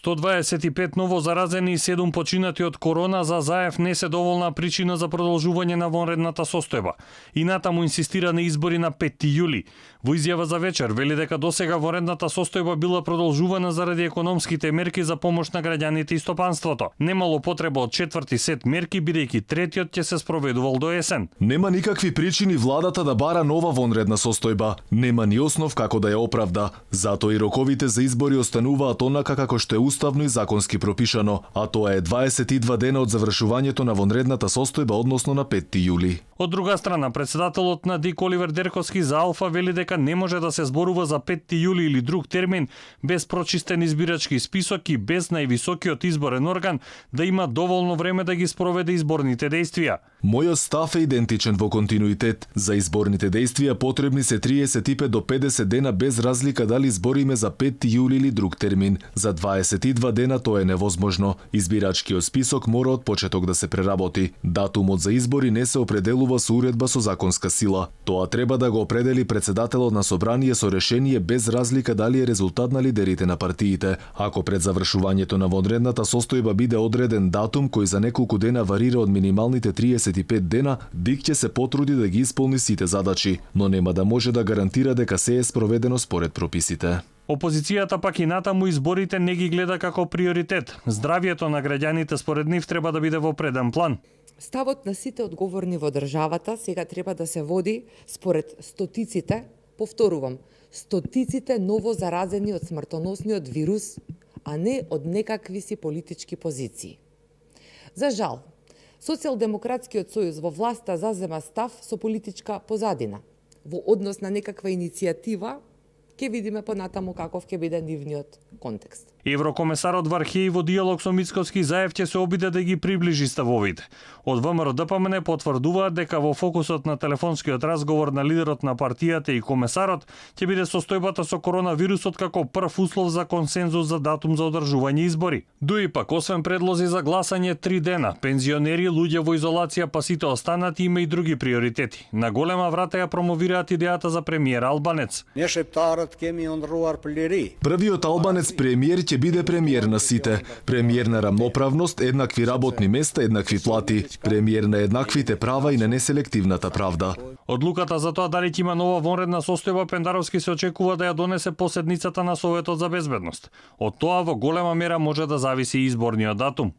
125 ново заразени и 7 починати од корона за Заев не се доволна причина за продолжување на вонредната состојба. И натаму инсистира на избори на 5 јули. Во изјава за вечер вели дека досега вонредната состојба била продолжувана заради економските мерки за помош на граѓаните и стопанството. Немало потреба од четврти сет мерки, бидејќи третиот ќе се спроведувал до есен. Нема никакви причини владата да бара нова вонредна состојба. Нема ни основ како да ја оправда. Затоа и роковите за избори остануваат онака како што е уставно и законски пропишано, а тоа е 22 дена од завршувањето на вонредната состојба, односно на 5 јули. Од друга страна, председателот на ДИК Оливер Дерковски за Алфа вели дека не може да се зборува за 5 јули или друг термин без прочистен избирачки список и без највисокиот изборен орган да има доволно време да ги спроведе изборните действија. Мојот став е идентичен во континуитет. За изборните действија потребни се 35 до 50 дена без разлика дали збориме за 5 јули или друг термин. За 22 дена тоа е невозможно. Избирачкиот список мора од почеток да се преработи. Датумот за избори не се определува со уредба со законска сила. Тоа треба да го определи председателот на собрание со решение без разлика дали е резултат на лидерите на партиите. Ако пред завршувањето на вонредната состојба биде одреден датум кој за неколку дена варира од минималните 35 дена, ДИК ќе се потруди да ги исполни сите задачи, но нема да може да гарантира дека се е спроведено според прописите. Опозицијата пак и натаму изборите не ги гледа како приоритет. Здравието на граѓаните според нив треба да биде во преден план. Ставот на сите одговорни во државата сега треба да се води според стотиците, повторувам, стотиците ново заразени од смртоносниот вирус, а не од некакви си политички позиции. За жал, Социјалдемократскиот сојуз во власта зазема став со политичка позадина. Во однос на некаква иницијатива, ќе видиме понатаму каков ќе биде нивниот контекст. Еврокомесарот Вархеј во диалог со Мицкоски Заев ќе се обиде да ги приближи ставовите. Од ВМРО ДПМН потврдуваат дека во фокусот на телефонскиот разговор на лидерот на партијата и комесарот ќе биде состојбата со коронавирусот како прв услов за консензус за датум за одржување избори. Дуи пак, освен предлози за гласање 3 дена, пензионери, луѓе во изолација, па сите останати има и други приоритети. На голема врата ја промовираат идејата за премиер Албанец. Првиот албанец премиер ќе биде премиер на сите. Премиер на рамноправност, еднакви работни места, еднакви плати. Премиер на еднаквите права и на неселективната правда. Одлуката за тоа дали ќе има нова вонредна состојба Пендаровски се очекува да ја донесе по седницата на Советот за безбедност. Од тоа во голема мера може да зависи изборниот датум.